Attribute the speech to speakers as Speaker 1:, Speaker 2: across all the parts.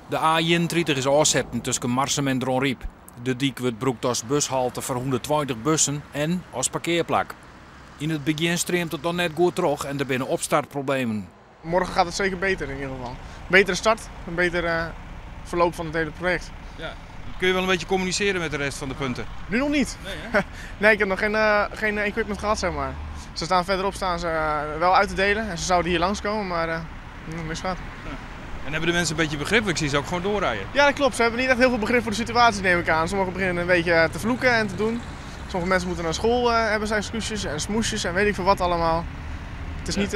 Speaker 1: De A31 is ôfsetten tusken Marsum en Dronryp. De dyk wurdt brûkt as bushalte foar 120 bussen en as parkearplak. Yn it begjin streamt it noch net goed troch en der binne opstartproblemen.
Speaker 2: Morgen gaat het zeker beter in ieder geval. Betere start, een beter verloop van het hele project.
Speaker 3: Ja. Kun je wel een beetje communiceren met de rest van de punten?
Speaker 2: Nu nog niet.
Speaker 3: Nee, hè?
Speaker 2: Nee, ik heb nog geen equipment gehad. Ze staan verderop staan ze wel uit te delen en ze zouden hier langskomen, maar nog niks gehad.
Speaker 3: Ja. En hebben de mensen een beetje begrip? Ik zie ze ook gewoon doorrijden.
Speaker 2: Ja, dat klopt. Ze hebben niet echt heel veel begrip voor de situatie, neem ik aan. Sommigen beginnen een beetje te vloeken en te doen. Sommige mensen moeten naar school, hebben ze excuses en smoesjes en weet ik veel wat allemaal. Het is niet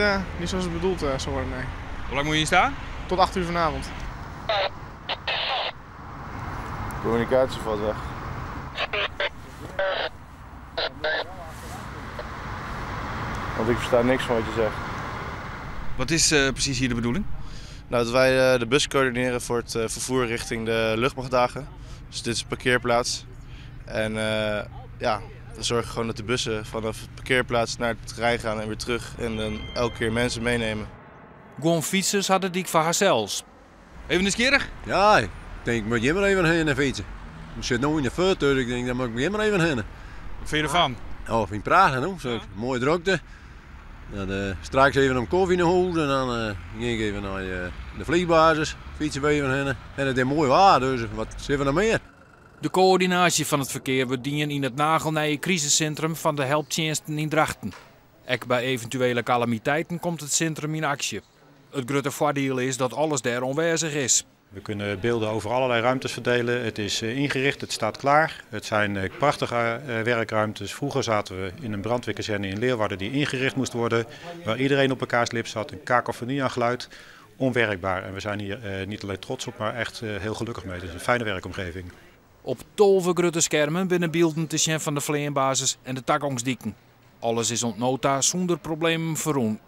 Speaker 2: zoals het bedoeld zou worden, nee.
Speaker 3: Hoe lang moet je hier staan?
Speaker 2: Tot 8 uur vanavond.
Speaker 4: Communicatie valt weg. Want ik versta niks van wat je zegt.
Speaker 3: Wat is precies hier de bedoeling?
Speaker 4: Dat wij de bus coördineren voor het vervoer richting de luchtmachtdagen. Dus dit is de parkeerplaats. En we zorgen gewoon dat de bussen vanaf de parkeerplaats naar het terrein gaan en weer terug. En dan elke keer mensen meenemen.
Speaker 1: Gewoon fietsers hadden dik voor haarzelfs.
Speaker 3: Even nieuwsgierig?
Speaker 5: Ja, ik denk, ik moet hier maar even heen en fietsen. Ik zit nu in de voet, dus ik denk, dan moet ik hier maar even heen.
Speaker 3: Wat vind je ervan?
Speaker 5: Oh, ik vind het prachtig, hoor. Zo, mooie drukte. Dan straks even om koffie naar huis en dan ging ik even naar de vliegbasis, fietsen we even heen. En het is mooi waar, dus wat zitten we nog meer?
Speaker 1: De coördinatie van het verkeer wordt dienen in het nagelnije crisiscentrum van de helpdiensten in Drachten. Ook bij eventuele calamiteiten komt het centrum in actie. Het grote voordeel is dat alles daar aanwezig is.
Speaker 6: We kunnen beelden over allerlei ruimtes verdelen. Het is ingericht, het staat klaar. Het zijn prachtige werkruimtes. Vroeger zaten we in een brandweerkazerne in Leeuwarden die ingericht moest worden. Waar iedereen op elkaars lip zat, een kakofonie aan geluid. Onwerkbaar. En we zijn hier niet alleen trots op, maar echt heel gelukkig mee. Het is een fijne werkomgeving.
Speaker 1: Op 12 grote schermen binnen beelden te zien van de vleerbasis en de tagongsdieken. Alles is ontnota zonder problemen verroen.